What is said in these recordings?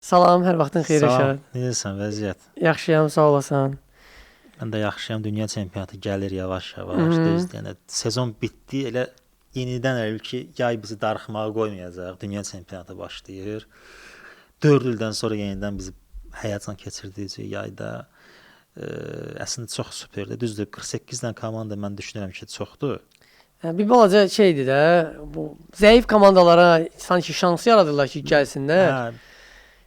Salam, hər vaxtın xeyir Salam, Rəşad. necəsən, vəziyyət? Yaxşıyam, sağ olasan. Mən də yaxşıyam. Dünya çempionatı gəlir yavaş-yavaş, düzdür. Yəni sezon bitdi, elə yenidən elə bil ki, yay bizi darıxmağa qoymayacaq. Dünya çempionatı başlayır. 4 ildən sonra yenidən bizi həyəcan keçirdəcək yayda. Əslində çox superdir. Düzdür, 48 dənə komanda mən düşünürəm ki, çoxdur. Hə, bir balaca şeydir də, bu zəif komandalara sanki şansı yaradırlar ki, gəlsinlər. Hə,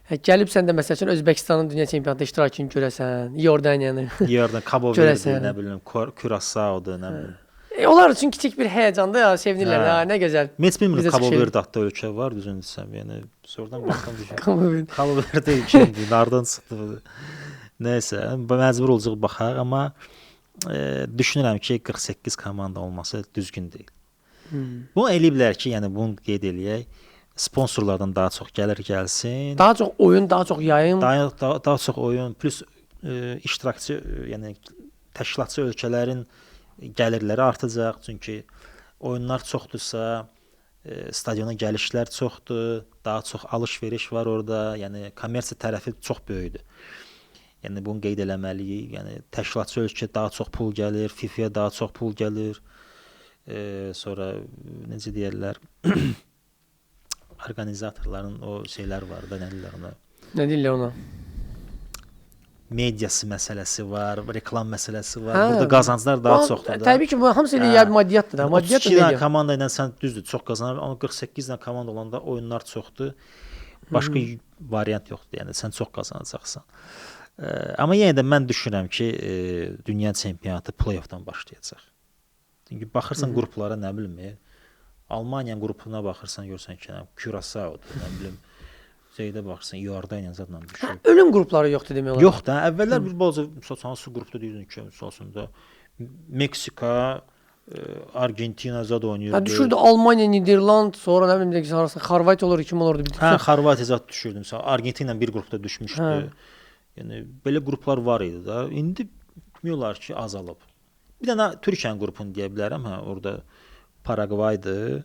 Hə, gəlibsən də məsəl üçün Özbəkistanın dünya çempionatında iştirakını görəsən, İordaniyanı. Yerdən Cabo Verde, Görəsən. nə bilim, Curaçao'dur, nə bilim. Onlar üçün kiçik bir həyəcandır ya, sevinirlər. Hə. Ha, nə gözəl. Mən heç bilmirəm Bizə Cabo çıxış eləyir. Verde adlı ölkə var, düzünü desəm. Yəni sonradan baxdım ki, Cabo Verde. Cabo Verde kimdir, hardan çıxdı bu? Nəysə, məcbur olacaq baxaq, amma düşünürəm ki, 48 komanda olması düzgün deyil. Bunu eləyiblər ki, yəni bunu qeyd eləyək, sponsorlardan daha çox gəlir gəlsin. Daha çox oyun, daha çox yayım. Daha çox oyun, plus iştirakçı, yəni təşkilatçı ölkələrin gəlirləri artacaq, çünki oyunlar çoxdursa, stadiona gəlişlər çoxdur, daha çox alış-veriş var orada, yəni kommersiya tərəfi çox böyükdür. Yəni bunu qeyd eləməliyik. Yəni təşkilatçı ölkə daha çox pul gəlir, FIFA-ya daha çox pul gəlir. Sonra necə deyirlər? Orqanizatorların o şeylər var da, nə deyirlər ona? Nə deyirlər ona? Mediası məsələsi var, reklam məsələsi var. Hə. Burada qazanclar daha Bu, çoxdur da. Təbii ki, bu hamısı elə Hə. ya maddiyyatdır da. Maddiyyat da 32 dənə media. komanda ilə sən düzdür, çox qazanır, amma 48 dənə komanda olanda oyunlar çoxdur. Başqa variant yoxdur. Yəni sən çox qazanacaqsan. Amma yenə də mən düşünürəm ki, dünya çempionatı play-offdan başlayacaq. Çünki baxırsan qruplara, nə bilim, Almaniyanın qrupuna baxırsan, görürsən ki, nə Curaçao'dur, nə bilim, şeydə baxırsan, İordaniya zadla düşür. Ölüm qrupları yoxdur demək olar. Yox da, əvvəllər bir balaca misal üçün hansı qrupda deyirdin ki, misal üçün də Meksika, Argentina zad oynayırdı. Hə, düşürdü Almaniya, Niderland, sonra nə bilim dəqiq harasa Xorvatiya olur, kim olurdu bir. Hə, Xorvatiya zad düşürdü. Məsələn, Argentina bir qrupda düşmüşdü. Hə. Yəni belə qruplar var idi da. İndi demək olar ki, azalıb. Bir dənə Türkiyənin qrupunu deyə bilərəm, hə, orada Paraqvaydı,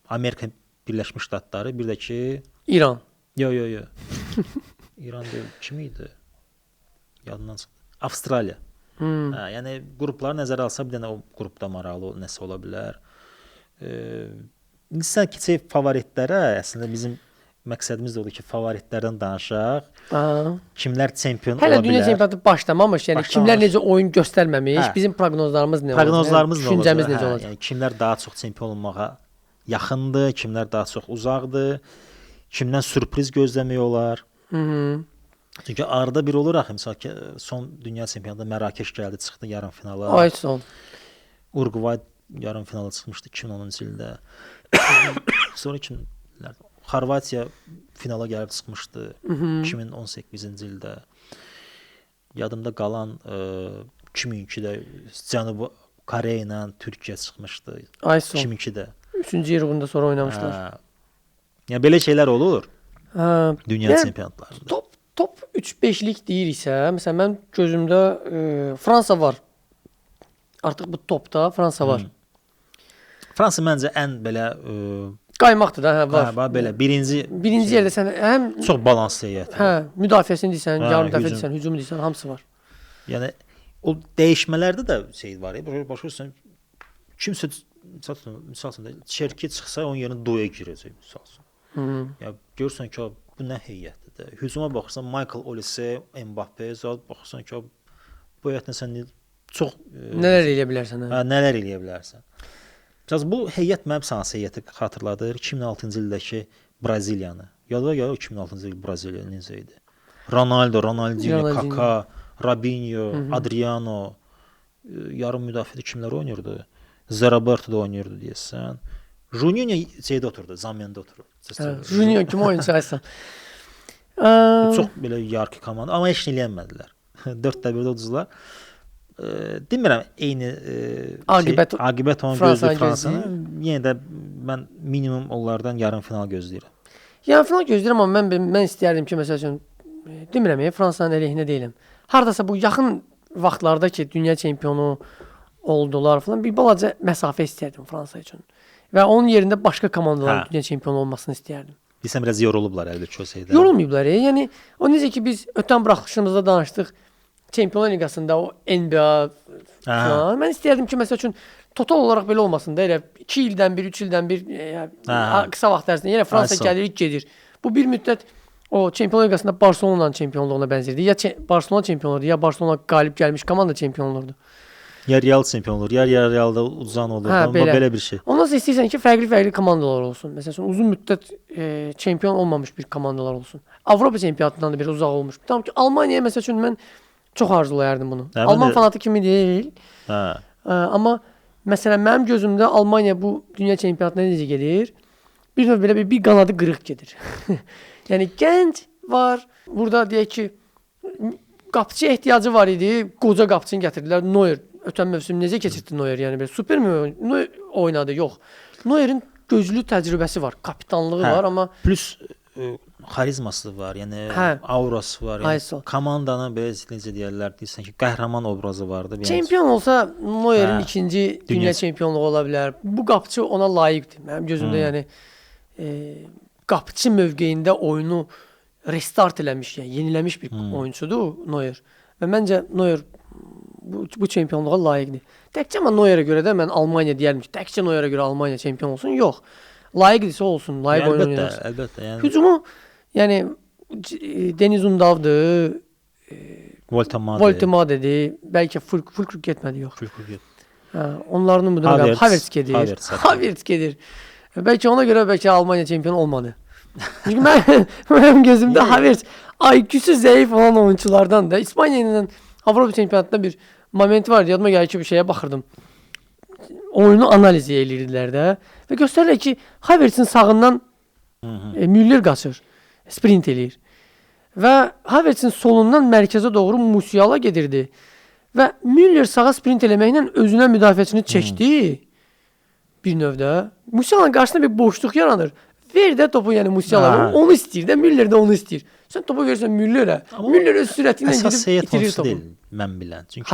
Amerika Birləşmiş Ştatları, bir də ki İran. Yo, yo, yo. İran deyil, kim idi? Yadımdan çıxdı. Avstraliya. Hə, yəni qrupları nəzərə alsaq bir dənə o qrupda maraqlı nəsə ola bilər. İndi sən keçək favoritlərə, əslində bizim məqsədimiz də odur ki, favoritlərdən danışaq. Aha. Kimlər çempion Hələ ola dünya bilər? çempionatı başlamamış, yəni Başlamamış. kimlər necə oyun göstərməmiş, Hə. bizim proqnozlarımız nə olacaq? Proqnozlarımız nə olacaq? Düşüncəmiz necə Hə, olacaq? Yəni kimlər daha çox çempion olmağa yaxındır, kimlər daha çox uzaqdır, kimdən sürpriz gözləmək olar? Hı. Çünki arada bir olur axı, məsəl ki, son dünya çempionatında Mərakeş gəldi, çıxdı yarım finala. Ay son. Uruqvay yarım finala çıxmışdı 2010-cu ildə. Sonra kimlər? Xorvatiya finala gəlib çıxmışdı 2018-ci ildə. Yadımda qalan 2002-də Cənubi Koreya ilə Türkiyə çıxmışdı. Ay son. 2002-də. 3-cü yer uğrunda sonra oynamışlar. Hə. Yəni belə şeylər olur Hə. dünya Yəni, çempionatlarında. Top 3-5-lik deyiriksə, məsələn mən gözümdə Fransa var. Artıq bu topda Fransa var. Fransa məncə ən belə Qaymaqdır da, hə, var. hə, bax belə birinci Birinci yerdə sən həm çox balanslı heyət. hə, müdafiəsini deyirsən, Hə, yarım müdafiə hücum. deyirsən, hücumu deyirsən, hamısı var. Yəni o dəyişmələrdə də şey var. Başa düşürsən kimsə misal üçün də Çerki çıxsa onun yerinə Doya girəcək misal üçün. Ya görürsən ki, bu nə heyətdir də. Hücuma baxırsan Michael Olise, Mbappe, zad baxırsan ki, bu heyətlə sən çox Nələr eləyə bilərsən, hə? hə, nələr eləyə bilərsən. Məsələn, bu heyət mənim hansı heyəti xatırladır? 2006-cı ildəki Braziliyanı. Yadına gəlir 2006-cı il Braziliya necə idi? Ronaldo, Ronaldinho, Ronaldinho. Kaka, Robinho, Adriano, yarım müdafiədə kimlər oynayırdı? Zé Roberto da oynayırdı deyəsən. Juninho şeydə oturdu, zamyanda oturur. Hə, Juninho kimi oyunçu aysan. Çox belə yarkı komanda, amma heç nə eləyənmədilər. 4-1-də uduzdular. Demirəm eyni Aqibət aqibət onu Fransanı gözləyir Fransanı. Yenə də mən minimum onlardan yarım final gözləyirəm. Yarım final gözləyirəm, amma mən istəyərdim ki, məsəl üçün demirəm, Fransanın əleyhinə deyiləm. Hardasa bu yaxın vaxtlarda ki, dünya çempionu oldular falan, bir balaca məsafə istəyərdim Fransa üçün. Və onun yerində başqa komandaların Hə. dünya çempionu olmasını istəyərdim. Deyirsən biraz yorulublar əlbəttə ki, o şeydə. Yorulmayıblar. Yəni o necə ki biz ötən buraxılışımızda danışdıq Çempionlar Liqasında o NBA falan. Mən istəyərdim ki, məsəl üçün total olaraq belə olmasın da, elə 2 ildən bir, 3 ildən bir qısa vaxt ərzində yenə Fransa gəlir, gedir. Bu bir müddət o Çempionlar Liqasında Barselonanın çempionluğuna bənzirdi. Ya Barselona çempion olurdu, ya Barselona qalib gəlmiş komanda çempion olurdu. Ya Real çempion olur, ya Realda udzan olur. Hə, Amma belə bir şey. Ondan sonra istəyirsən ki, fərqli-fərqli komandalar olsun. Məsəl üçün uzun müddət çempion olmamış bir komandalar olsun. Avropa çempionatından da bir uzaq olmuş. Tam ki Almaniyaya məsəl üçün mən çox arzulayardım bunu. Hə, Alman də... fanatı kimi deyil. Hə. Amma məsələn mənim gözümdə Almaniya bu dünya çempionatına necə gedir? Bir növ belə bir qanadı qırıq gedir. Yəni gənc var. Burada deyək ki, qapıçıya ehtiyacı var idi. Qoca qapıçını gətirdilər. Neuer ötən mövsüm necə keçirdi Neuer? Yəni belə super mi oynadı? Yox. Neuerin gözlü təcrübəsi var, kapitanlığı var, amma plus xarizması var, yəni aurası var. Yəni komandanın belə necə deyirlər, deyirsən ki, qəhrəman obrazı vardı. Yəni çempion olsa Neuerin ikinci dünya çempionluğu ola bilər. Bu qapıçı ona layiqdir. Mənim gözümdə yəni qapıçı mövqeyində oyunu restart eləmiş, yəni yeniləmiş bir oyunçudur Neuer. Və məncə Neuer bu çempionluğa layiqdir. Təkcə amma Neuerə görə də mən Almaniya deyərdim ki, təkcə Neuerə görə Almaniya çempion olsun. Yox. Layiqdirsə olsun, layiq oyun oynasın. Əlbəttə, yəni. Hücumu, yəni Deniz Undavdır, Voltemadedir, bəlkə Fulkrug getmədi, yox. Fulkrug getmədi. Hə, onların umuduna Havertz gedir. Havertz gedir. Bəlkə ona görə bəlkə Almaniya çempion olmadı. Çünki mənim gözümdə Havertz IQ-su zəif olan oyunçulardan da. İspaniya ilə Avropa çempionatında bir moment vardı. Yadıma gəlir ki, bir şeyə baxırdım. Oyunu analiz edirdilər də və göstərirlər ki, Havertzin sağından Müller qaçır, sprint eləyir. Və Havertzin solundan mərkəzə doğru Musiala gedirdi. Və Müller sağa sprint eləməklə özünə müdafiəçini çəkdi. Bir növdə. Musiala'nın qarşısında bir boşluq yaranır. Ver də topu, yəni Musiala onu istəyir də, Müller də onu istəyir. Sən topu verirsən Müllerə, Müller öz sürəti ilə gedib itirir topu. Deyil, mən bilən. Çünki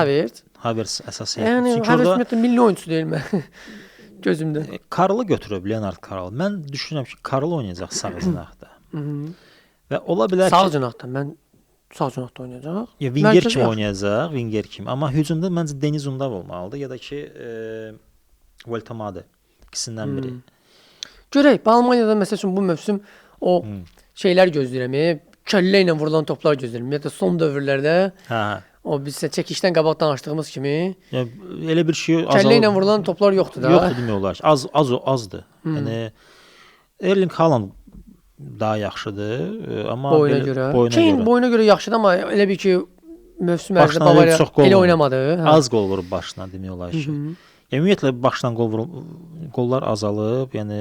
Havertz əsas heyət. Yəni Çünki Havertz orada ümumiyyətlə milli oyunçu deyil mən gözümdə. Karlı götürüb, Leonard Karl. Mən düşünürəm ki, Karl oynayacaq sağ cinahda. Və ola bilər ki, sağ cinahda mən sağ cinahda oynayacaq. Ya Winger kimi oynayacaq, Winger kimi. Amma hücumda məncə Deniz Undav olmalıdır ya da ki Voltemade, ikisindən biri. Görək, Almaniyada məsəl üçün bu mövsüm o şeylər gözləyirəm, kəllə ilə vurulan toplar gözləyirəm. Ümumiyyətlə son dövrlərdə o biz çəkişdən qabaq danışdığımız kimi, yəni elə bir şey azalıb. Kəllə ilə vurulan toplar yoxdur da. Yoxdur demək olar ki, azdır. Yəni Erling Haaland daha yaxşıdır, amma boyuna görə. Kane boyuna görə yaxşıdır, amma elə bir ki mövsüm ərzində Bavariya elə oynamadı. Az qol vurub başına demək olar ki. Yəni ümumiyyətlə başdan qollar azalıb. Yəni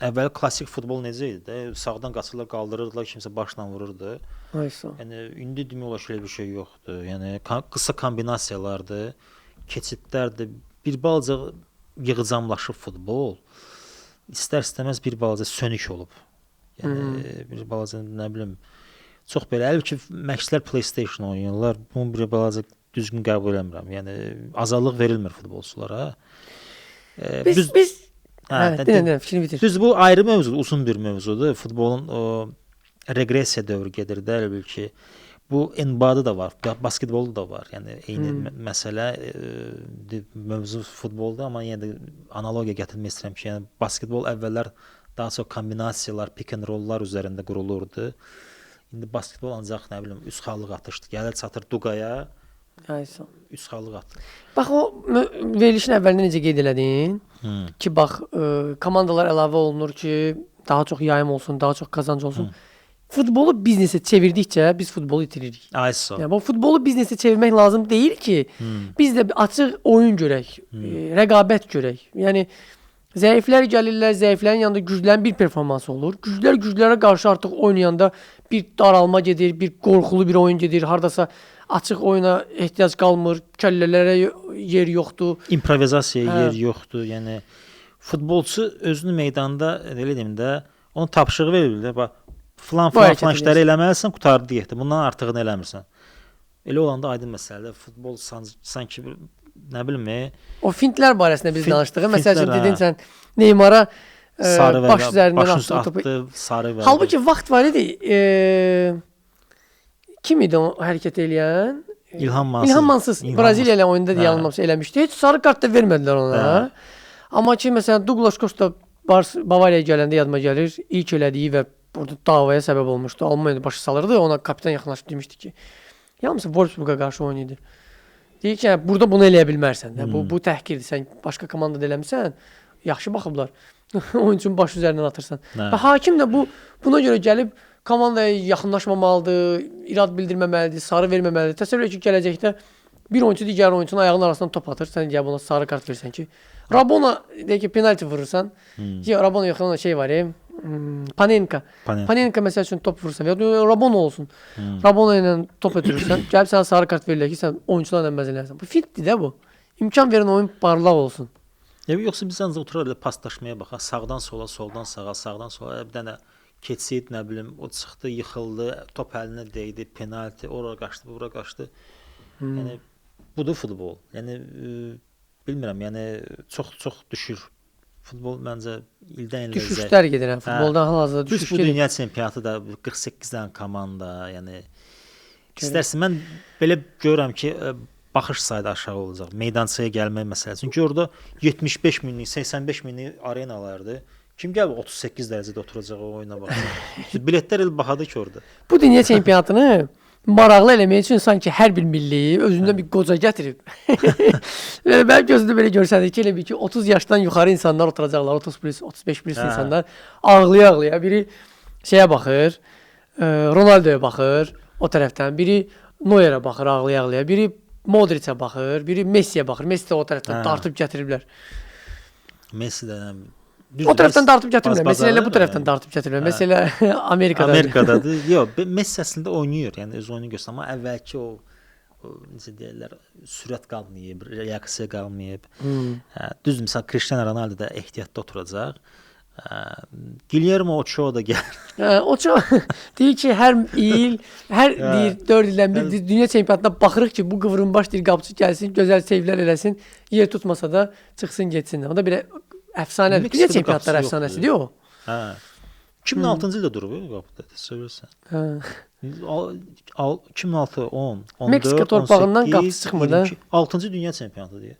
əvvəl klassik futbol necə idi də? Sağdan qaçırlar, qaldırırdılar, kimsə başla vururdu. Aysa. Yəni indi demək olar ki, elə bir şey yoxdur. Yəni qısa kombinasiyalardır, keçidlərdir. Bir balaca yığcamlaşıb futbol. İstər-istəməz bir balaca sönük olub. Yəni bir balaca nə bilim çox belə əlbəttə ki, məşqçilər PlayStation oynayırlar. Bunu bir balaca düzgün qəbul eləmirəm. Yəni azadlıq verilmir futbolçulara. Biz fikrini bitir. Düz bu ayrı mövzudur, uzun bir mövzudur. Futbolun o reqressiya dövrü gedir də, elə bil ki, bu NBA-da da var, basketbolda da var. Yəni eyni məsələ mövzu futbolda, amma yenə də analogiya gətirmək istəyirəm ki, yəni basketbol əvvəllər daha çox kombinasiyalar, pick and rolllar üzərində qurulurdu. İndi basketbol ancaq nə bilim üç xallıq atışdı. Gəlir çatır Dugaya. Aysa. Üç xallıq atır. Bax o verilişin əvvəlində necə qeyd elədin ki, bax komandalar əlavə olunur ki, daha çox yayım olsun, daha çox qazanc olsun. Futbolu biznesə çevirdikcə biz futbolu itiririk. Aysa. Yəni bu futbolu biznesə çevirmək lazım deyil ki, biz də açıq oyun görək, rəqabət görək. Yəni zəiflər gəlirlər, zəiflərin yanında güclərin bir performansı olur. Güclər güclərə qarşı artıq oynayanda bir daralma gedir, bir qorxulu bir oyun gedir. Hardasa açıq oyuna ehtiyac qalmır, kəllələrə yer yoxdur. İmprovizasiyaya yer yoxdur. Yəni futbolçu özünü meydanda, elə deyim də, onun tapşırığı verilir də, bax filan filan işləri eləməlisən, qurtardı getdi. Bundan artığını eləmirsən. Elə olanda aydın məsələdir. Futbol sanki bir, nə bilim, o fintlər barəsində biz danışdıq. Məsəl üçün dedin sən Neymara Sarı baş üzərindən atdı topu. Sarı vərəqə. Halbuki vaxt var idi. Kim idi o hərəkət eləyən? İlham Mansız. İlham Mansız Braziliya ilə oyunda da yanılmamsa eləmişdi. Heç sarı kart da vermədilər ona. Hə. Amma ki məsələn Douglas Costa Bavariyaya gələndə yadıma gəlir, ilk elədiyi və burada davaya səbəb olmuşdu. Almaniyada başı salırdı, ona kapitan yaxınlaşıb demişdi ki, yalnız Wolfsburga qarşı oyun idi. Deyir ki, yəni, burada bunu eləyə bilmərsən də. Bu təhqirdir. Sən başqa komandada eləmisən, yaxşı baxıblar. Oyunçunun başı üzərindən atırsan. Hə. Və hakim də buna görə gəlib komandaya yaxınlaşmamalıdır, irad bildirməməlidir, sarı verməməlidir. Təsəvvür et ki, gələcəkdə bir oyunçu digər oyunçunun ayağının arasından top atır, sən gəl buna sarı kart versən ki, Rabona deyək ki, penalti vurursan. Ki Rabona yox, ona şey var, Panenka. Panenka məsəl üçün top vurursan və ya Rabona olsun. Rabona ilə top ötürürsən, gəlib sənə sarı kart verirlər ki, sən oyunçularla məzələnsən. Bu fitdir də bu. İmkan verin oyun parlaq olsun. Ya yoxsa biz ancaq oturaq elə paslaşmaya baxaq, sağdan sola, soldan sağa, sağdan sola, bir dənə keçid, nə bilim, o çıxdı, yıxıldı, top əlinə dəydi, penalti, ora qaçdı, bura qaçdı. Yəni budur futbol. Yəni bilmirəm, yəni çox-çox düşür. Futbol məncə ildən ilə düşüşlər gedir, yəni futboldan hal-hazırda düşüş gedir. Bu gedir. Dünya çempionatı da 48 dənə komanda, yəni istərsin mən belə görürəm ki, baxış sayı da aşağı olacaq. Meydançaya gəlmək məsələsi. Çünki orada 75 minlik, 85 minlik arenalardır. Kim gəlib 38 dərəcədə oturacaq o oyuna baxacaq. Biletlər el bahadır ki orada. Bu dünya çempionatını maraqlı eləmək üçün sanki hər bir milliyi özündən bir qoca gətirib. Mənim gözümdə belə görsənir ki, elə bil ki 30 yaşdan yuxarı insanlar oturacaqlar, 30 plus, 35 plus insanlar ağlaya-ağlaya biri şeyə baxır, Ronaldoya baxır o tərəfdən, biri Neuerə baxır ağlaya-ağlaya, biri Modricə baxır, biri Messiyə baxır. Messi də o tərəfdən dartıb gətiriblər. Messi də o tərəfdən dartıb gətirmirlər. Messi elə bu tərəfdən dartıb gətirmirlər. Messi elə Amerikadadır. Amerikadadır. Yox, Messi əslində oynayır. Yəni öz oyunu göstərir, amma əvvəlki o necə deyirlər, sürət qalmayıb, reaksiya qalmayıb. Düzdür, məsələn Cristiano Ronaldo da ehtiyatda oturacaq. Guillermo Ochoa da gəlir. Ochoa deyir ki, hər il, hər deyir 4 ildən bir dünya çempionatına baxırıq ki, bu qıvrımbaş deyir qapıçı gəlsin, gözəl seyvlər eləsin, yer tutmasa da çıxsın getsin. O da bir əfsanədir. Dünya çempionatları əfsanəsidir o. Hə. 2006-cı ildə durub qapıda, təsəvvür etsən. Hə. 2006, 10, 14, Meksika torpağından qapıçı çıxmır da. 6-cı dünya çempionatı deyə.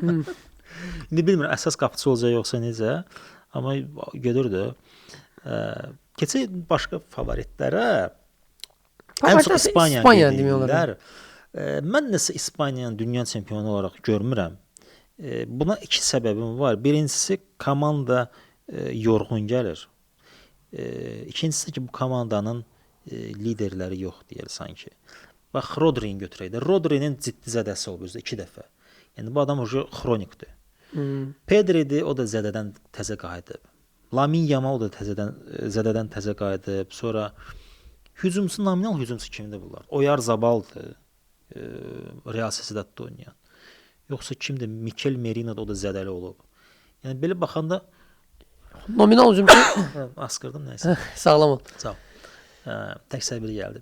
İndi bilmirəm əsas qapıçı olacaq yoxsa necə. Amma gedirdi. Keçək başqa favoritlərə. Ən çox İspaniyanı demək olar. Mən nəsə İspaniyanı dünya çempionu olaraq görmürəm. Buna iki səbəbim var. Birincisi, komanda yorğun gəlir. İkincisi ki, bu komandanın liderləri yox deyil sanki. Bax, Rodri'ni götürək də. Rodri'nin ciddi zədəsi olub özü 2 dəfə. Yəni bu adam ucu xronikdir. Pedri'dir, o da zədədən təzə qayıdıb. Lamin Yamal da zədədən təzə qayıdıb. Sonra hücumçu, nominal hücumçu kimdir bunlar? Oyarzabaldır, Real Sociedad'da oynayan. Yoxsa kimdir? Mikel Merino da o da zədəli olub. Yəni belə baxanda nominal hücumçu asqırdım nəysə. Sağlam ol. Sağ ol. Tək səbir gəldi.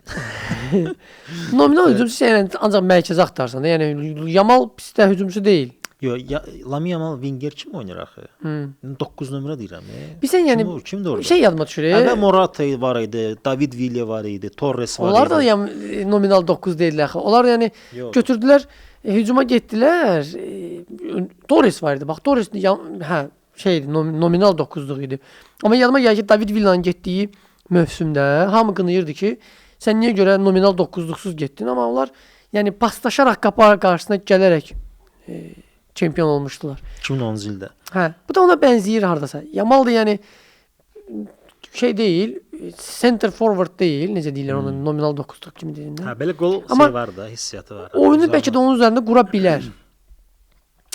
Nominal hücumçu yəni ancaq mərkəzə axtarsan da. Yəni Yamal pis də hücumçu deyil. Yox, Lamin Yamal winger kim oynayır axı? 9 nömrə deyirəm. Bilsən yəni kimdir orada? Şey yadıma düşür. Əvvəl Morata var idi, David Villa var idi, Torres var idi. Onlar da yəni nominal 9 deyildilər axı. Onlar yəni götürdülər, hücuma getdilər. Torres var idi. Bax Torres hə şey idi, nominal 9-luq idi. Amma yadıma gəlir ki, David Villa'nın getdiyi mövsümdə hamı qınayırdı ki, sən niyə görə nominal 9-luqsuz getdin? Amma onlar yəni paslaşaraq qapı qarşısına gələrək çempion olmuşdular. 2010-cu ildə. Hə, bu da ona bənzəyir hardasa. Yamal da yəni şey deyil, center forward deyil, necə deyirlər ona, nominal 9-luq kimi deyirlər. Hə, belə qol şey var da, hissiyatı var. Oyunu bəlkə də onun üzərində qura bilər.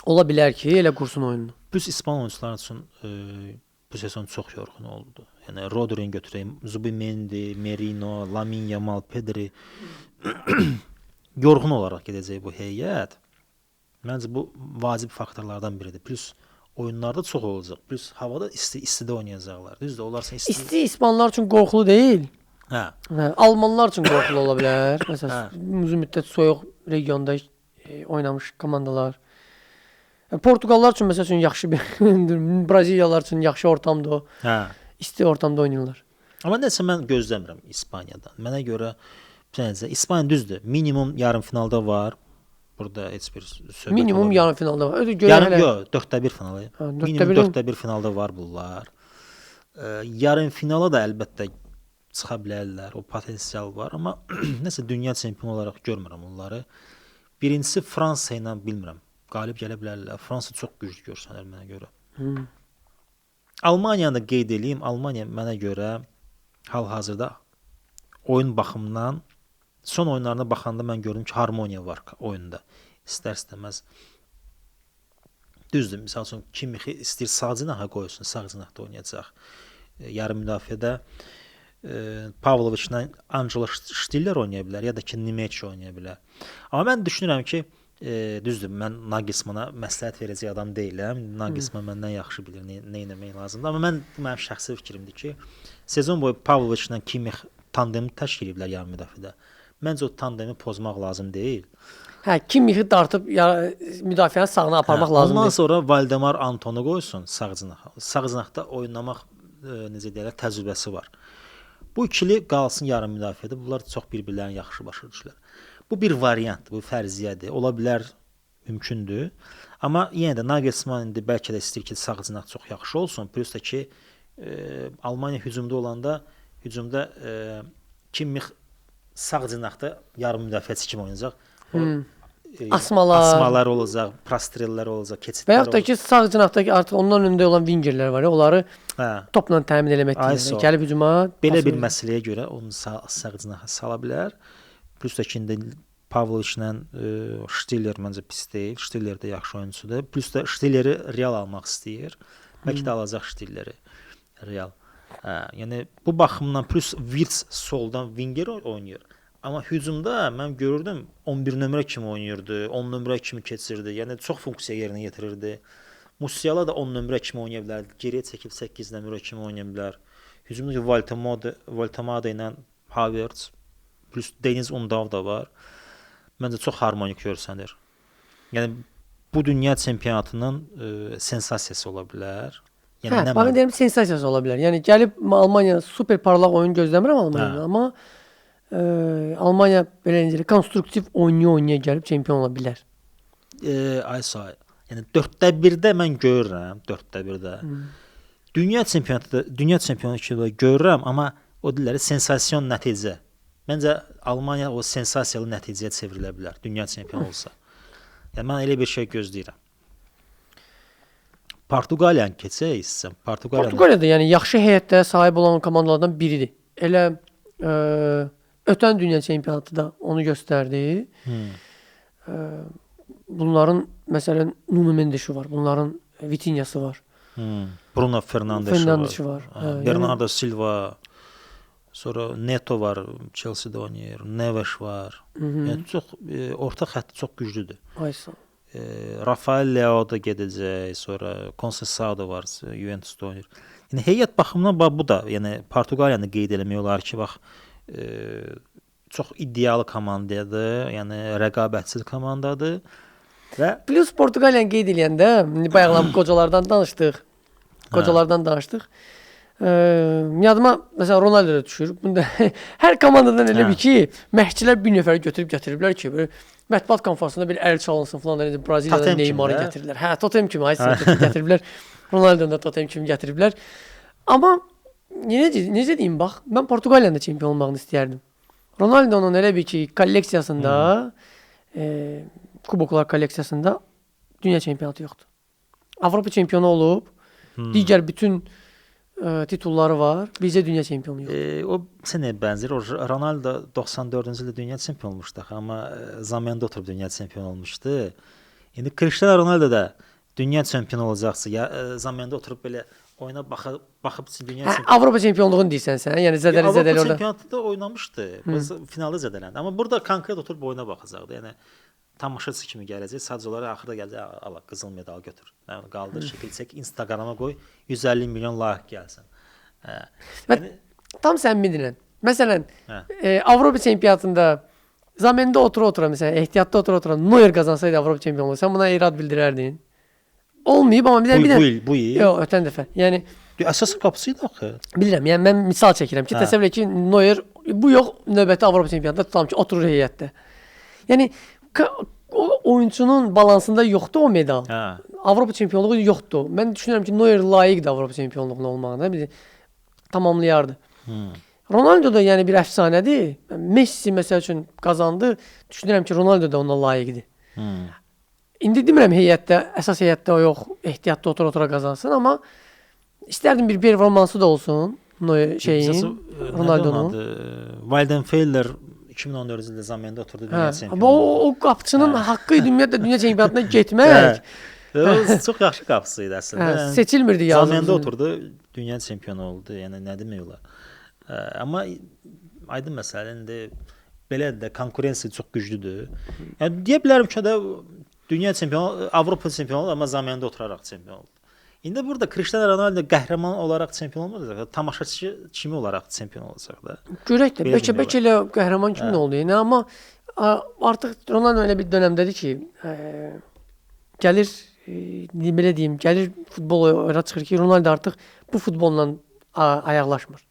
Ola bilər ki, elə qursun oyununu. Biz İspan oyunçuları üçün bu sezon çox yorğun oldu. Yəni Rodri'ni götürəyim, Zubimendi, Merino, Lamin Yamal, Pedri yorğun olaraq gedəcək bu heyət. Məncə bu vacib faktorlardan biridir. Plus oyunlarda çox olacaq. Plus havada istidə oynayacaqlar. Düzdür, onlar isti. İsti İspanlar üçün qorxulu deyil. Hə. Hə, Almanlar üçün qorxulu ola bilər. Məsələn, uzun müddət soyuq regionda oynamış komandalar. Portuqallar üçün məsəl üçün yaxşı bir Braziliyalılar üçün yaxşı ortamdır o. Hə. İsti ortamda oynayırlar. Amma nəsə mən gözləmirəm İspaniyadan. Mənə görə necə İspaniya düzdür, minimum yarım finalda var. Burada heç bir söhbət Minimum yarım finalda var. Öyle görə hələ. Yox, 4-də 1 finalı. Hə, minimum 4-də 1 finalda var bunlar. Yarım finala da əlbəttə çıxa bilərlər. O potensial var, amma nəsə dünya çempionu olaraq görmürəm onları. Birincisi Fransa ilə bilmirəm. Qalib gələ bilərlər. Fransa çox güclü görsənir mənə görə. Almaniyanı da qeyd eləyim. Almaniya mənə görə hal-hazırda oyun baxımından son oyunlarına baxanda mən gördüm ki, harmoniya var oyunda. İstər-istəməz. Düzdür, misal üçün Kimmixi istəyir sağ cinaha qoysun, sağ cinahda oynayacaq. Yarım müdafiədə Pavloviçlə Angelo Stiller oynaya bilər, ya da ki Nimeç oynaya bilər. Amma mən düşünürəm ki, düzdür, mən Nagelsmana məsləhət verəcək adam deyiləm. Nagelsman məndən yaxşı bilir nə etmək lazımdır. Amma bu mənim şəxsi fikrimdir ki, sezon boyu Pavloviçlə Kimmix tandemi təşkil ediblər yarım müdafiədə. Məncə o tandemi pozmaq lazım deyil. Hə, Kimmixi dartıb müdafiənin sağına aparmaq lazım deyil. Ondan sonra Valdemar Antonu qoysun sağ cinaha. Sağ cinahda oynamaq necə deyirlər, təcrübəsi var. Bu ikili qalsın yarım müdafiədə. Bunlar çox bir-birlərini yaxşı başa düşürlər. Bu bir variantdır, bu fərziyyədir. Ola bilər, mümkündür. Amma yenə də Nagelsmann indi bəlkə də istəyir ki, sağ cinah çox yaxşı olsun. Plus da ki, Almaniya hücumda olanda hücumda Kimmix sağ cinahda yarım müdafiəçi kimi oynayacaq. Asmalar olacaq, prastrellər olacaq, keçidlər olacaq. Və yaxud da ki, sağ cinahdakı artıq ondan öndə olan wingerlər var ya, onları topla təmin eləmək deyirlər. Gəlib hücuma. Belə bir məsələyə görə onu sağ cinaha sala bilər. Plus da ki, indi Pavloviçlə Stiller məncə pis deyil. Stiller də yaxşı oyunçudur. Plus da Stilleri Real almaq istəyir. Bəlkə də alacaq Stilleri Real. Yəni bu baxımdan plus Wirtz soldan winger oynayır. Amma hücumda mən görürdüm 11 nömrə kimi oynayırdı, 10 nömrə kimi keçirdi. Yəni çox funksiya yerinə yetirirdi. Musiala da 10 nömrə kimi oynaya bilər, geriyə çəkib 8 nömrə kimi oynaya bilər. Hücumda Voltemade ilə Havertz plus Deniz Undav da var. Məncə çox harmonik görsənir. Yəni bu dünya çempionatının sensasiyası ola bilər. Yəni hə, bax deyirəm sensasiyası ola bilər. Yəni gəlib Almaniya super parlaq oyun gözləmirəm Almaniyadan, amma Almaniya belə necə konstruktiv oynaya-oynaya gəlib çempion ola bilər. Aysa, yəni 4-də 1-də mən görürəm, 4-də 1-də. Dünya çempionatında, dünya çempionu kimi görürəm, amma o dilləri sensasiyon nəticə. Məncə Almaniya o sensasiyalı nəticəyə çevrilə bilər, dünya çempionu olsa. Yəni mən elə bir şey gözləyirəm. Portuqaliyanı keçək istəsəm. Portuqaliya da yəni yaxşı heyətdə sahib olan komandalardan biridir. Elə ötən dünya çempionatı da onu göstərdi. Bunların məsələn Nuno Mendes'i var, bunların Vitinha'sı var. Bruno Fernandes'i var. Bernardo Silva, sonra Neto var, Chelsea-də oynayır, Neves var. Yəni çox orta xətti çox güclüdür. Aysa. Rafael Leao da gedəcək, sonra Conceição da var, Juventusda oynayır. Yəni heyət baxımından bax bu da, yəni Portuqaliyanı qeyd eləmək olar ki, bax çox ideal komandadır, yəni rəqabətçil komandadır və plus Portuqaliyanı qeyd eləyəndə bayaqlar qocalardan danışdıq. Qocalardan danışdıq. Yadıma məsələn Ronaldo da düşür. Bunda hər komandadan elə bir ki, məşqçilər bir nəfər götürüb gətiriblər ki, böyle mətbuat konfransında bir əl çalınsın falan, necə Braziliyadan Neymarı gətirirlər. Hə, totem kimi gətiriblər. Ronaldo'nu da totem kimi gətiriblər. Amma necə deyim bax, mən Portuqaliyanın da çempion olmağını istəyərdim. Ronaldo'nun elə bir ki, kolleksiyasında, kuboklar kolleksiyasında dünya çempionatı yoxdur. Avropa çempionu olub, digər bütün titulları var. Bizə dünya çempionu yoxdur. O sənə bənzər. O Ronaldo 94-cü ildə dünya çempionu olmuşdu axı, amma zamanda oturub dünya çempionu olmuşdu. İndi Cristiano Ronaldo da dünya çempionu olacaqsa, ya zamanda oturub belə oyuna baxıb dünya çempionu. Avropa çempionluğunu deyirsən sən. Yəni zədəli orada. Avropa çempionatında oynamışdı. Finalda zədələndi. Amma burada konkret oturub oyuna baxacaqdı. Yəni tamaşaçı kimi gələcək. Sadəcə olaraq axırda gələcək, ala qızıl medal götür. Yəni qaldır, şəkil çək, Instagrama qoy, 150 milyon like gəlsin. Yəni tam səmimi deyirəm. Məsələn, Avropa çempionatında zamanda otura-otura məsələn, ehtiyatda otura-otura Neuer qazansaydı Avropa çempionluğu, sən buna irad bildirərdin? Olmayıb amma bir də bu il. Yox, ötən dəfə. Yəni əsas qapısı idi axı. Bilirəm, yəni mən misal çəkirəm ki, təsəvvür et ki, Neuer bu yox növbəti Avropa çempionatında tutalım ki, oturur heyətdə. Yəni o oyunçunun balansında yoxdur o medal. Hə. Avropa çempionluğu yoxdur. Mən düşünürəm ki, Neuer layiqdir Avropa çempionluğuna olmağına, bir tamamlayardı. Ronaldo da yəni bir əfsanədir. Messi məsəl üçün qazandı. Düşünürəm ki, Ronaldo da ona layiqdir. İndi demirəm heyətdə, əsas heyətdə o yox, ehtiyatda otura-otura qazansın, amma istərdim bir performansı da olsun şeyin, Ronaldo'nun. Weidenfeller 2014-cü ildə zamində oturdu dünya çempionu. O qapıçının haqqı idi ümumiyyətlə dünya çempionatına getmək. O çox yaxşı qapısı idi əslində. Hə, seçilmirdi yazıq. Zamində oturdu, dünya çempionu oldu. Yəni nə demək olar. Amma aydın məsələ indi belə də konkurensiya çox güclüdür. Yəni deyə bilərəm ki, də dünya çempionu, Avropa çempionu oldu, amma zamində oturaraq çempion oldu. İndi burada Cristiano Ronaldo qəhrəman olaraq çempion olmayacaq, tamaşaçı kimi olaraq çempion olacaq da. Görək də, bəlkə elə qəhrəman kimi oldu. Yəni amma artıq Ronaldo elə bir dönəmdədir ki, gəlir, belə deyim, gəlir futbol ora çıxır ki, Ronaldo artıq bu futbolla ayaqlaşmır.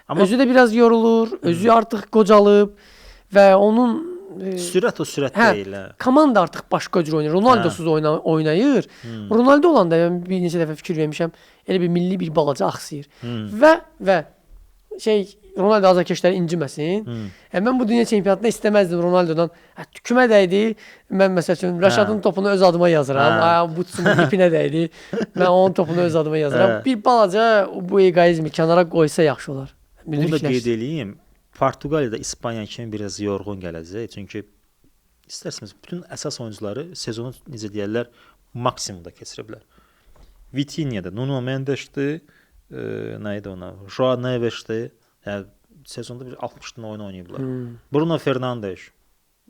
Amma özü də biraz yorulur, özü artıq qocalıb və onun sürət o sürət deyil. Hə. Komanda artıq başqa cür oynayır. Ronaldosuz oynayır. Ronaldo olanda mən bir neçə dəfə fikir vermişəm, elə bir milli bir balaca axsayır. Və şey Ronaldo azarkeşləri inciməsin. Mən bu dünya çempionatında istəməzdim Ronaldodan. Tükümə dəydi. Mən məsəl üçün Rəşadın topunu öz adıma yazıram. Butsumun ipinə dəydi. Mən onun topunu öz adıma yazıram. Bir balaca bu egoizmi kənara qoysa yaxşı olar. Bunu da qeyd eləyim. Portuqaliyada İspaniya kimi biraz yorğun gələcək. Çünki istərsiniz bütün əsas oyuncuları sezonu necə deyərlər maksimumda keçirə bilər. Vitinha-da, Nuno Mendes-dir, nə idi ona? Joao Neves-dir. Yəni sezonda bir 60 dənə oyun oynayıblar. Bruno Fernandes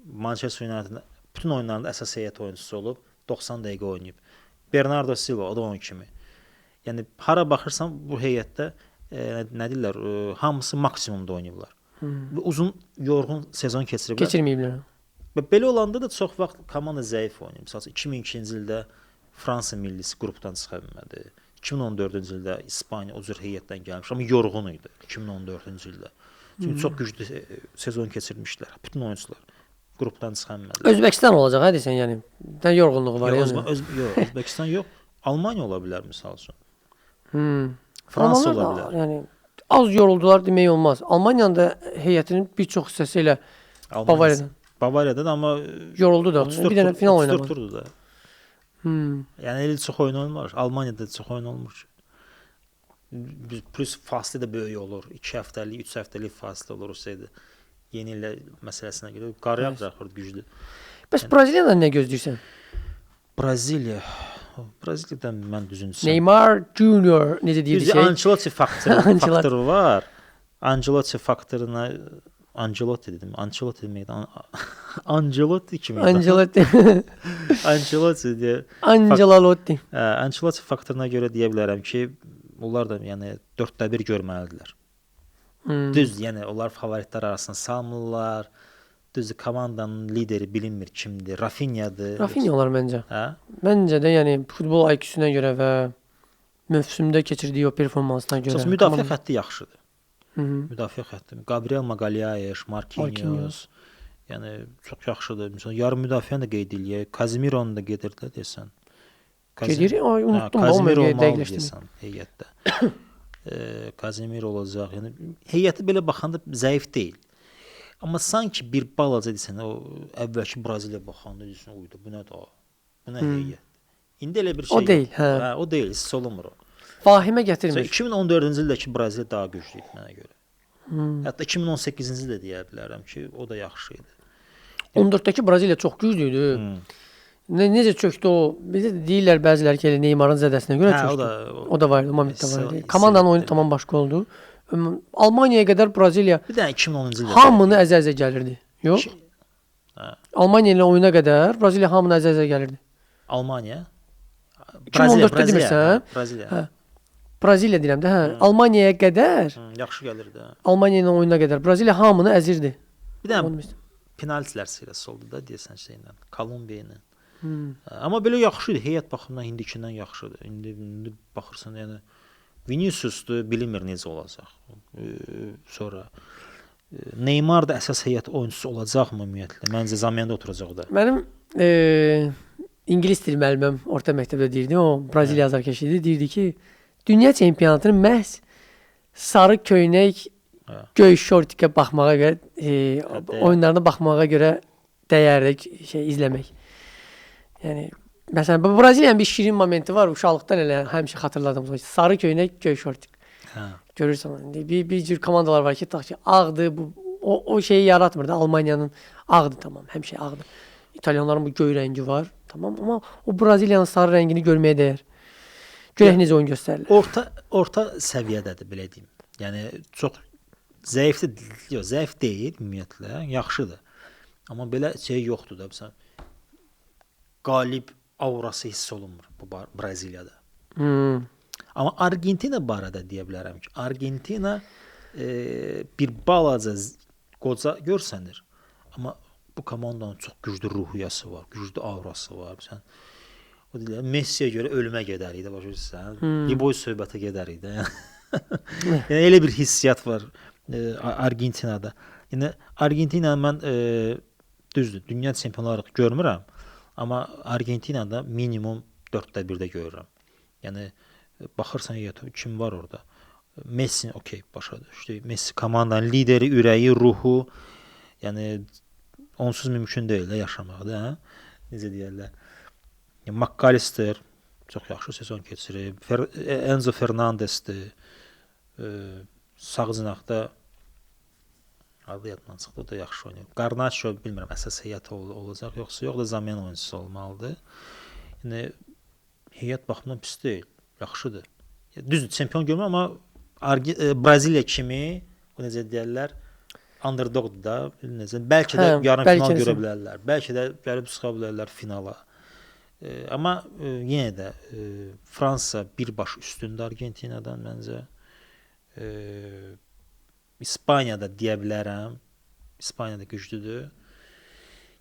Manchester United-ın bütün oyunlarında əsas heyət oyuncusu olub, 90 dəqiqə oynayıb. Bernardo Silva o da onun kimi. Yəni hara baxırsan bu heyətdə nə deyirlər, hamısı maksimumda oynayıblar. Uzun yorğun sezon keçiriblər. Keçirməyiblər. Və belə olanda da çox vaxt komanda zəif oynayıb. Məsəl üçün 2002-ci ildə Fransa millisi qrupdan çıxa bilmədi. 2014-cü ildə İspaniya o cür heyətdən gəlmiş, amma yorğun idi 2014-cü ildə. Çünki çox güclü sezon keçirmişdilər. Bütün oyunçular qrupdan çıxa bilmədilər. Özbəkistan olacaq, hə desən, yəni. Dən yorğunluğu var yox, yəni. Yox, Özbəkistan yox. Almaniya ola bilər məsəl üçün. Fransa ola bilər. Yəni az yoruldular demək olmaz. Almaniyanın da heyətinin bir çox hissəsi ilə Bavariyadan. Bavariyada da amma yoruldu da. Bir dənə final oynamadı. 34 turdu da. Yəni elə çox oyun olmur. Almaniyada çox oyun olmur. Plus fasilə də böyük olur. 2 həftəlik, 3 həftəlik fasilə olur olsaydı. Yeni illə məsələsinə görə qar yağacaq orada güclü. Bəs Braziliyadan nə gözləyirsən? Braziliyadan mən düzüncüsəm. Neymar Junior necə deyirdi şey? Ancelotti faktoru var. Ancelotti faktoruna Ancelotti dedim. Ancelotti deməkdə Ancelotti kimi? Ancelotti. Ancelotti deyə. Ancelotti. Ancelotti faktoruna görə deyə bilərəm ki, onlar da yəni 4-də 1 görməlidirlər. Düz, yəni onlar favoritlər arasında salmırlar. Düzdür, komandanın lideri bilinmir kimdir. Rafinha-dır. Rafinha olar məncə. Hə? Məncə də yəni futbol IQ-suna görə və mövsümdə keçirdiyi o performansına görə. Əsas müdafiə xətti yaxşıdır. Müdafiə xətti. Gabriel Magalhães, Marquinhos. Yəni çox yaxşıdır. Məsələn, yarım müdafiəni də qeyd eləyək. Casemiro-nu da gedir də desən. Gedir? Ay, unutdum da, onu dəqiqləşdirdim. Heyətdə. Casemiro olacaq. Yəni heyəti belə baxanda zəif deyil. Amma sanki bir balaca desən, o əvvəlki Braziliya baxanda deyirsən, uydu, bu nə da? Bu nə heyət? İndi elə bir şey. O deyil, hə. Hə, o deyil, hiss olunmur o. Vahimə gətirmir. 2014-cü ildəki Braziliya daha güclü idi mənə görə. Hətta 2018-ci ildə deyə bilərəm ki, o da yaxşı idi. 14-dəki Braziliya çox güclü idi. Necə çökdü o? Bizə də deyirlər bəziləri ki, elə Neymarın zədəsinə görə çökdü. O da var idi, o moment də var idi. Komandanın oyunu tamam başqa oldu. Almaniyaya qədər Braziliya bir dənə 2010-cu ildə hamını əzə-əzə gəlirdi. Yox? Hə. Almaniya ilə oyuna qədər Braziliya hamını əzə-əzə gəlirdi. Almaniya? 2014-də demirsən? Braziliya. Hə. Braziliya deyirəm də, hə. Almaniyaya qədər yaxşı gəlirdi. Hə. Almaniya ilə oyuna qədər Braziliya hamını əzirdi. Bir dənə penaltilər seriyası oldu da deyəsən şeylə, Kolumbiya ilə. Amma belə yaxşı idi. Heyət baxımından indikindən yaxşıdır. İndi baxırsan, yəni Viniciusdur, bilinmir necə olacaq. Sonra Neymar da əsas heyət oyunçusu olacaqmı ümumiyyətlə? Məncə zamyanda oturacaq o da. Mənim ingilis dili müəllimim orta məktəbdə deyirdi, o Braziliya azarkeşi idi, deyirdi ki, dünya çempionatını məhz sarı köynək, göy şortikə baxmağa görə, oyunlarına baxmağa görə dəyərli şey izləmək. Yəni məsələn, bu Braziliyanın bir şirin momenti var, uşaqlıqdan elə həmişə xatırladığım şey. Sarı köynək, göy şortik. Hə. Görürsən, indi bir cür komandalar var ki, tutaq ki, ağdır, bu o şeyi yaratmır da, Almaniyanın ağdır tamam, həmişə ağdır. İtalyanların bu göy rəngi var, tamam, amma o Braziliyanın sarı rəngini görməyə dəyər. Görək necə oyun göstərirlər. Orta səviyyədədir, belə deyim. Yəni çox zəifdir, yox, zəif deyil ümumiyyətlə, yaxşıdır. Amma belə şey yoxdur da, məsələn, qalib aurası hiss olunmur bu Braziliyada. Amma Argentina barədə deyə bilərəm ki, Argentina bir balaca qoca görsənir. Amma bu komandanın çox güclü ruhiyyəsi var, güclü aurası var. Sən o deyirlər, Messiyə görə ölümə gedər idi, başa düşürsən? Liboy söhbətə gedər idi. Yəni elə bir hissiyat var Argentinada. Yəni Argentinanı mən düzdür, dünya çempionu olaraq görmürəm. Amma Argentinada minimum 4-də 1-də görürəm. Yəni baxırsan, kim var orada? Messi, okey, başa düşdü. Messi komandanın lideri, ürəyi, ruhu. Yəni onsuz mümkün deyil də yaşamaq da, hə? Necə deyirlər? Yəni, McAllister çox yaxşı sezon keçirib. Enzo Fernandesdir. Sağ cinahda adı yadımdan çıxdı, o da yaxşı oynayır. Garnacho, bilmirəm, əsas heyət olacaq, yoxsa yox da zamyan oyunçusu olmalıdır. Yəni, heyət baxımından pis deyil, yaxşıdır. Düzdür, çempion görmür, amma Braziliya kimi, o necə deyərlər, underdogdur da, necə, bəlkə də yarım final görə bilərlər, bəlkə də gəlib çıxa bilərlər finala. Amma yenə də Fransa bir baş üstündür Argentinadan məncə. İspaniyada deyə bilərəm. İspaniya da güclüdür.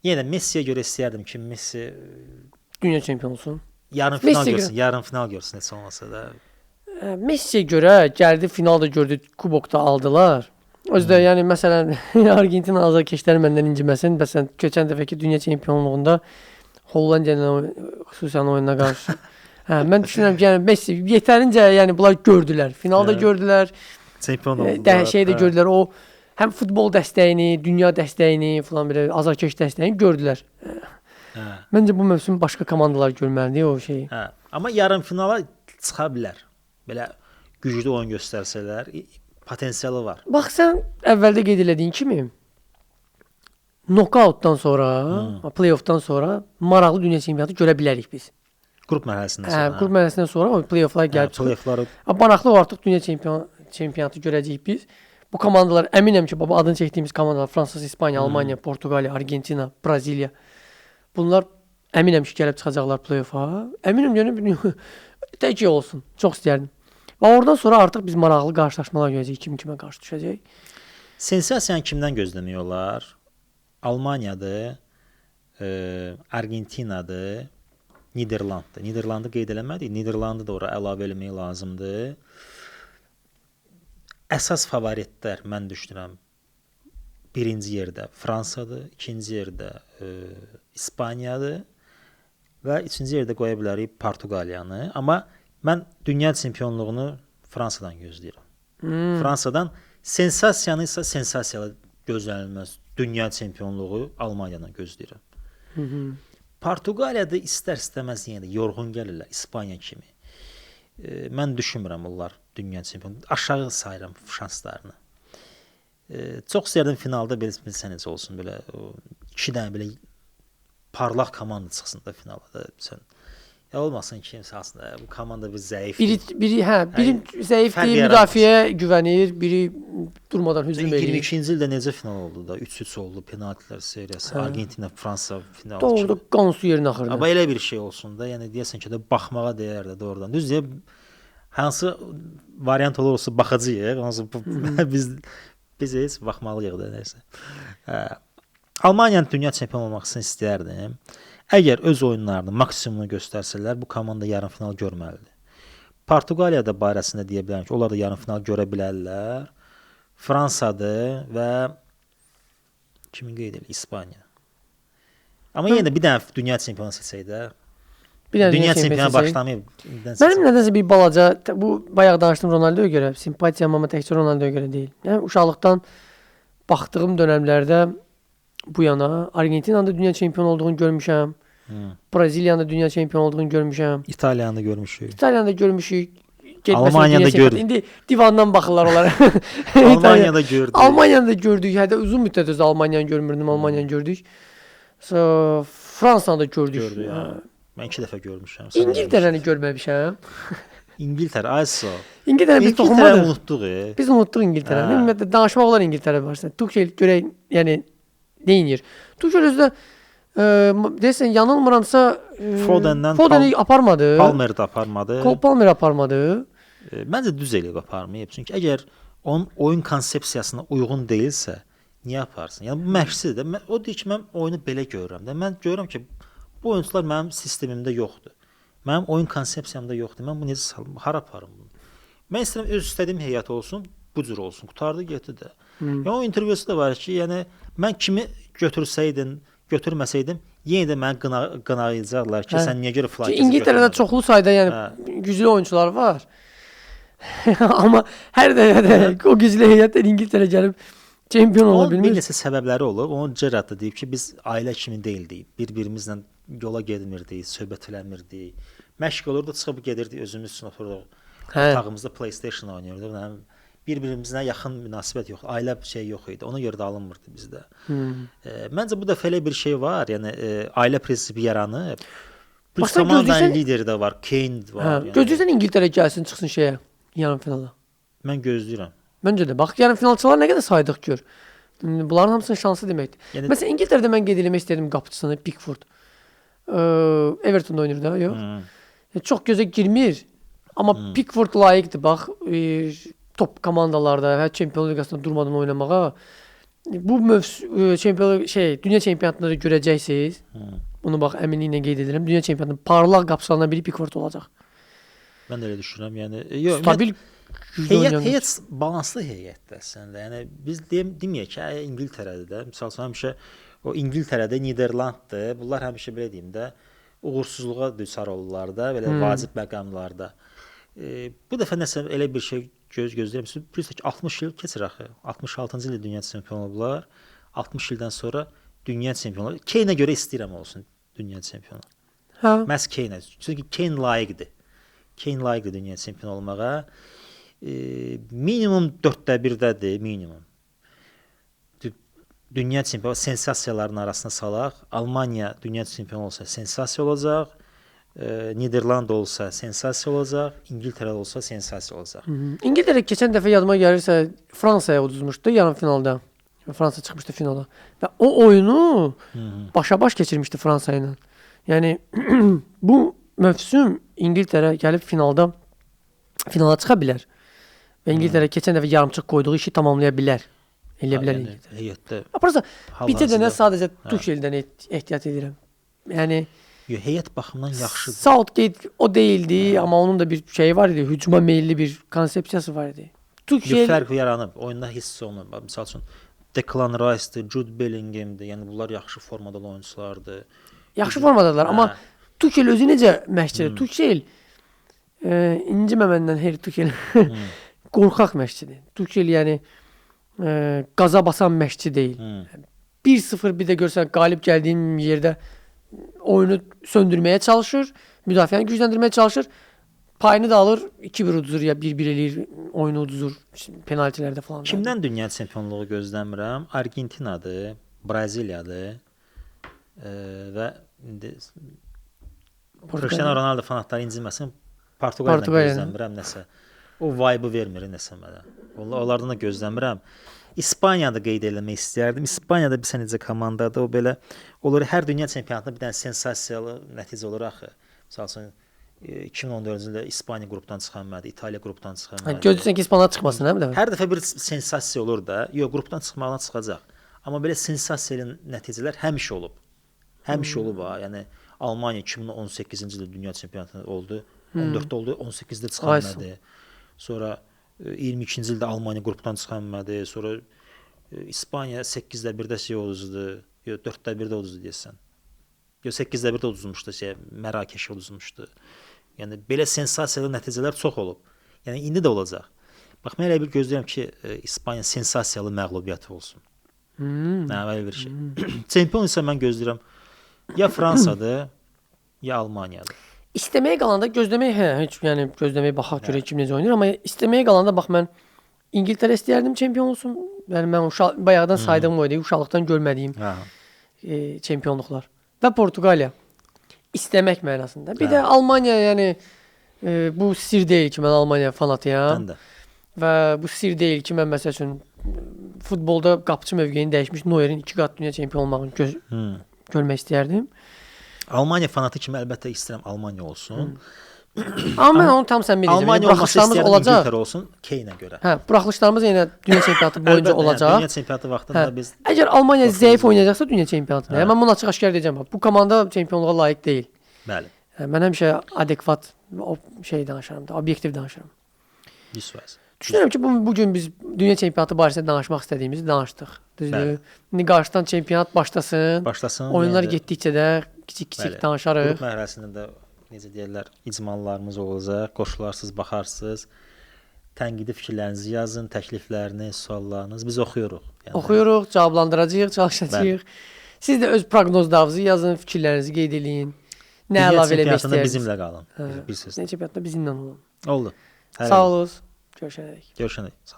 Yenə də Messiyə görə istəyərdim ki, Messi dünya çempionu olsun. Yarım final görsün, yarım final görsün heç olmasa da. Messiyə görə gəldi, finalda gördü, kubokda aldılar. Özü də yəni məsələn Argentina azarkeşləri məndən inciməsin. Məsələn, keçən dəfəki dünya çempionluğunda Hollandiya ilə xüsusən oyuna qarşı. Hə, mən düşünürəm ki, yəni Messi yetərincə yəni bunlar gördülər. Finalda gördülər. Çempion oldular. Şeyi də gördülər, o həm futbol dəstəyini, dünya dəstəyini falan belə azarkeş dəstəyini gördülər. Hə. Məncə bu mövsüm başqa komandalar görməlidir o şeyi. Hə. Amma yarım finala çıxa bilər. Belə güclü oyun göstərsələr, potensialı var. Bax sən əvvəldə qeyd elədiyin kimi nokautdan sonra, play-offdan sonra maraqlı dünya çempionatı görə bilərik biz. Qrup mərhələsindən sonra. Hə, qrup mərhələsindən sonra o play-offlar gəlib çıxır. Play-offları. Maraqlı artıq dünya çempionatı görəcəyik biz. Bu komandalar, əminəm ki, baba adını çəkdiyimiz komandalar Fransa, İspaniya, Almaniya, Portuqaliya, Argentina, Braziliya. Bunlar əminəm ki, gəlib çıxacaqlar play-offa. Əminəm yəni tək olsun. Çox istəyərdim. Və oradan sonra artıq biz maraqlı qarşılaşmalar görəcəyik. Kim kimə qarşı düşəcək. Sensasiyanı kimdən gözləmək olar? Almaniyadır, Argentinadır, Niderlanddır. Niderlandı qeyd eləmədik. Niderlandı da ora əlavə eləmək lazımdır. Əsas favoritlər mən düşünürəm. Birinci yerdə Fransadır, ikinci yerdə İspaniyadır və üçüncü yerdə qoya bilərik Portuqaliyanı. Amma mən dünya çempionluğunu Fransadan gözləyirəm. Fransadan sensasiyanı isə sensasiyalı gözlənilməz dünya çempionluğu Almaniyadan gözləyirəm. Portuqaliyada istər-istəməz yenə də yorğun gəlirlər İspaniya kimi. Mən düşünmürəm onlar dünya çempionu. Aşağı sayıram şanslarını. Çox istərdim finalda bilsən necə olsun belə o, iki dənə belə parlaq komanda çıxsın da finala da sən. Ya olmasın ki, aslında bu komanda bir zəifdir. Biri zəifdir, müdafiəyə güvənir, biri durmadan hücum eləyir. 22-ci ildə necə final oldu da? 3-3 oldu, penaltilər seriyası, Argentina, Fransa finalı. Doğruda qan su yerinə axırdı. Amma elə bir şey olsun da, yəni deyəsən ki, də baxmağa dəyər də doğrudan. Düz deyə hansı variant olursa baxacağıq, hansı biz heç baxmalıyıq da nəsə. Almaniyanın dünya çempionu olmaq üçün istəyərdim. Əgər öz oyunlarını maksimumunu göstərsələr, bu komanda yarım final görməlidir. Portuqaliya da barəsində deyə bilərəm ki, onlar da yarım final görə bilərlər. Fransadır və kimin qeyd edir? İspaniya. Amma yenə də bir dənə dünya çempionu seçsək də. Bir dənə Dünya çempionu başlamayıb. Mənim nədənsə bir balaca, bu bayaq danışdım Ronaldoya görə, simpatiyam amma təkcə Ronaldoya görə deyil. Yəni uşaqlıqdan baxdığım dönəmlərdə bu yana Argentinanın da dünya çempionu olduğunu görmüşəm. Braziliyanın da dünya çempionu olduğunu görmüşəm. İtaliyanı da görmüşük. İtaliyanı da görmüşük. Almaniyada gördük. İndi divandan baxırlar onlara. Almaniyada gördük. Almaniyada da gördük. Hətta uzun müddət özü Almaniyanı görmürdüm. Almaniyanı gördük. So, Fransanı da gördük. Gördük. Mən 2 dəfə görmüşəm. İngiltərəni görməmişəm. İngiltərə, ayso. İngiltərə biz toxunmadıq. Unutduq. Biz unutduq İngiltərəni. Ümumiyyətlə danışmaq olar İngiltərə barəsində. Tuchel görək, yəni nə edir? Tuchel özü də deyəsən yanılmıramsa Fodeni aparmadı. Palmer də aparmadı. Cole Palmer aparmadı. Məncə düz eləyib aparmayıb. Çünki əgər onun oyun konsepsiyasına uyğun deyilsə, niyə aparsın? Yəni bu məşqçidir də. O deyir ki, mən oyunu belə görürəm də. Mən görürəm ki, bu oyunçular mənim sistemimdə yoxdur. Mənim oyun konsepsiyamda yoxdur. Mən bunu necə salım? Hara aparım bunu? Mən istəyirəm öz istədiyim heyət olsun, bu cür olsun. Qurtardı, getdi də. Yəni o intervyusu da var ki, yəni mən kimi götürsəydim, götürməsəydim, yenə də məni qınayacaqlar ki, sən niyə görə filan kəsi götürmədin? İngiltərədə çoxlu sayda yəni güclü oyunçular var. Amma hər dəfə də o güclü heyətdən İngiltərə gəlib çempion ola bilmir. Bir neçə səbəbləri olub. Onu Gerrard da deyib ki, biz ailə kimi deyildik. Bir-birimizlə yola getmirdik, söhbət eləmirdik. Məşq olurdu, çıxıb gedirdik, özümüz üçün otururduq. Otağımızda PlayStation oynayırdıq. Bir-birimizlə yaxın münasibət yox, ailə şey yox idi. Ona görə də alınmırdı bizdə. Məncə bu dəfə elə bir şey var. Yəni ailə prinsipi yaranıb. Plus komandanın lideri də var, Kane var. Hə, gözləyirsən İngiltərə gəlsin, çıxsın şeyə, yarım finala. Mən gözləyirəm. Məncə də. Bax, yarım finalçılar nə qədər saydıq gör. Bunların hamısının şansı deməkdir. Yəni... Məsələn, İngiltərədə mən qeyd eləmək istəyirdim qapıçısını, Pickford. Everton'da oynayır da, yox. Yəni, çox gözə girmir. Amma Pickford layiqdir, bax, top komandalarda, hə, Çempionlar Liqasında durmadan oynamağa. Bu mövsüm dünya çempionatında da görəcəksiniz. Bunu bax əminliklə qeyd edirəm. Dünya çempionatının parlaq qapıçılarından biri Pickford olacaq. Mən də elə düşünürəm. Yəni yox, stabil heyət, heyət balanslı heyətdir əslində. Yəni biz deməyək ki, İngiltərədə də, məsəl üçün həmişə o İngiltərədə Niderlanddır. Bunlar həmişə belə deyim də uğursuzluğa düçar olurlar da, belə vacib məqamlarda. Bu dəfə nəsə elə bir şey gözləyirəm. Bilirsiniz ki, 60 il keçir axı. 66-cı ildə dünya çempionu olublar. 60 ildən sonra dünya çempionu. Kane-ə görə istəyirəm olsun dünya çempionu. Hə. Məhz Kane-ə. Çünki Kane layiqdir. Kane layiqdir dünya çempionu olmağa. Minimum 4də 1-dədir, minimum. Dünya çempionu sensasiyaların arasına salaq. Almaniya dünya çempionu olsa sensasiya olacaq. Niderland olsa sensasiya olacaq, İngiltərə olsa sensasiya olacaq. İngiltərə keçən dəfə yadıma gəlirsə Fransaya uduzmuşdu yarım finalda. Fransa çıxmışdı finala. Və o oyunu başa-baş keçirmişdi Fransa ilə. Yəni bu mövsüm İngiltərə gəlib finalda finala çıxa bilər. Və İngiltərə keçən dəfə yarımçıq qoyduğu işi tamamlaya bilər. Eləyə bilər İngiltərə. Heyətdə. Prosta bir dənə sadəcə Tuchel'dən ehtiyat edirəm. Yəni heyət baxımından yaxşıdır. Southgate o deyildi, amma onun da bir şeyi var idi, hücuma meyilli bir konsepsiyası var idi. Tuchel bir fərq yaranıb, oyunda hiss olunub. Məsəl üçün Declan Rice'dir, Jude Bellingham'dir. Yəni bunlar yaxşı formada olan oyunçulardır. Yaxşı formadadılar, amma Tuchel özü necə məşqçidir? Tuchel incimə məndən Harry Tuchel. Qorxaq məşqçidir. Tuchel yəni qaza basan məşqçi deyil. 1-0 bir də görsən qalib gəldiyin yerdə oyunu söndürməyə çalışır, müdafiəni gücləndirməyə çalışır. Payını da alır, 2-1 uduzur ya 1-1 eləyir, oyunu uduzur penaltilərdə falan. Kimdən dünya çempionluğu gözləmirəm? Argentinadır, Braziliyadır və indi Cristiano Ronaldo fanatları inciməsin, Portuqaliyadan gözləmirəm nəsə. O vibe-ı vermir nəsə mənə. Onlardan da gözləmirəm. İspaniyada qeyd eləmək istəyərdim. İspaniyada bir necə komandadır, o belə olur. Hər dünya çempionatında bir dənə sensasiyalı nəticə olur axı. Məsəl üçün 2014-cü ildə İspaniya qrupdan çıxa bilmədi, İtaliya qrupdan çıxa bilmədi. Gözləyirsən ki, İspaniya çıxmasın, hə bir dəfə? Hər dəfə bir sensasiya olur da. Yox, qrupdan çıxmağına çıxacaq. Amma belə sensasiyalı nəticələr həmişə olub. Həmişə olub ha. Yəni Almaniya 2018-ci ildə dünya çempionatı oldu. 14-də oldu, 18-də çıxa bilmədi. Sonra 22-ci ildə Almaniya qrupdan çıxa bilmədi. Sonra İspaniya 8-də 1-də şey uduzdu. Yox, 4-də 1-də uduzdu deyəsən. Yox, 8-də 1-də uduzmuşdu, şey, Mərakeş uduzmuşdu. Yəni belə sensasiyalı nəticələr çox olub. Yəni indi də olacaq. Bax mən elə bir gözləyirəm ki, İspaniya sensasiyalı məğlubiyyəti olsun. Nə belə bir şey. Çempion isə mən gözləyirəm ya Fransadır, ya Almaniyadır. İstəməyə qalanda gözləmək, hə, heç yəni gözləməyə baxaq görək kim necə oynayır, amma istəməyə qalanda bax mən İngiltərə istəyərdim çempion olsun. Yəni mən uşaq bayaqdan saydığım o idi, uşaqlıqdan görmədiyim çempionluqlar. Və Portuqaliya istəmək mənasında. Bir də Almaniya, yəni bu sir deyil ki, mən Almaniya fanatıyam. Mən də. Və bu sir deyil ki, mən məsəl üçün futbolda qapıçı mövqeyini dəyişmiş Neuerin 2 qat dünya çempionu olmağını görmək istəyərdim. Almaniya fanatı kimi əlbəttə istəyirəm Almaniya olsun. Amma mən onu tam səmimi deyəcəm. Almaniya Yəni, olması buraxılışlarımız istəyərdim olacaq. İngiltərə olsun Keyinə görə. Hə, buraxılışlarımız yenə dünya çempionatı boyunca Əlbəttə, yəni, olacaq. dünya çempionatı vaxtında biz Əgər Almaniya zəif oynayacaqsa dünya çempionatında, yəni mən bunu açıq-aşkar deyəcəm. Bax, bu komanda çempionluğa layiq deyil. Bəli, Hə, mən həmişə adekvat o şey danışıram da, obyektiv danışıram. 100%. Düşünürəm ki, bu gün biz dünya çempionatı barəsində danışmaq istədiyimizi danışdıq. Düzdür? Bəli. İndi qarşıdan çempionat başlasın. Başlasın. Oyunlar yəni də- getdikcə də kiçik-kiçik Bəli. danışarıq. Qrup mərhələsində də necə deyirlər, icmallarımız olacaq, qoşularsınız, baxarsınız. Tənqidi fikirlərinizi yazın, təklifləriniz, suallarınız biz oxuyuruq. Yəni, Oxuyuruq, cavablandıracağıq, çalışacağıq. Siz də öz proqnozlarınızı yazın, fikirlərinizi qeyd eləyin. Nə Dünya əlavə eləmək çempionatında istəyirsiniz? bizimlə qalın. Bir söz. Dünya çempionatında bizimlə olun. Oldu. Hələlik. Sağ olun. Görüşənədək. Görüşənədək. Sağ olun.